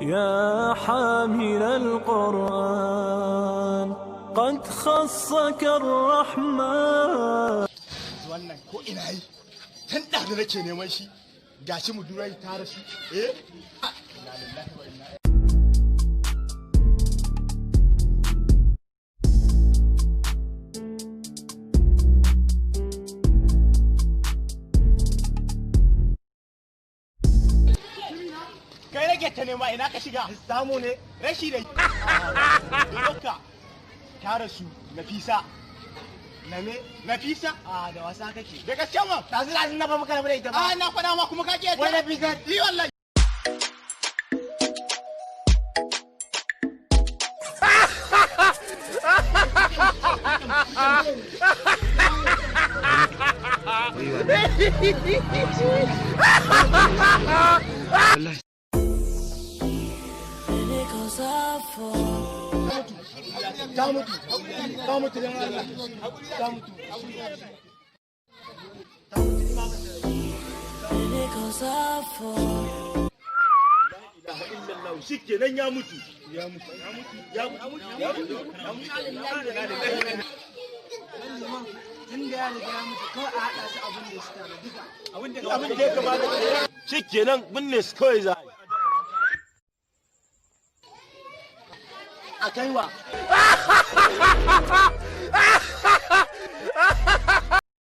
يا حامل القرآن قد خصك الرحمن. Wannan ko ina yi tun da nake neman shi, gashi mu durai ta rasu. Eh, inna lillahi wa inna. Kai rage ta nema, ina ka shiga? Samu ne rashi da Doka ta rasu. Nafisa na me? Nafisa? A da wasa kake. Da gaskiya ma. Tazu tazu na ba muka rabu da ita ba. A na faɗa ma kuma ka ke. Wai Nafisa? Yi wallahi. Ta mutu. Ta mutu dan Allah. Ta mutu. Ta mutu ni ma ba ta rabu. Illallah, shikenan ya mutu, ya mutu, ya mutu, ya mutu, ya mutu, ya mutu. Tun da ya riga ya mutu, kawai a haɗa su abin da su tare duka. Abin da ya kamata shikenan, binne su kawai za a yi. A kaiwa.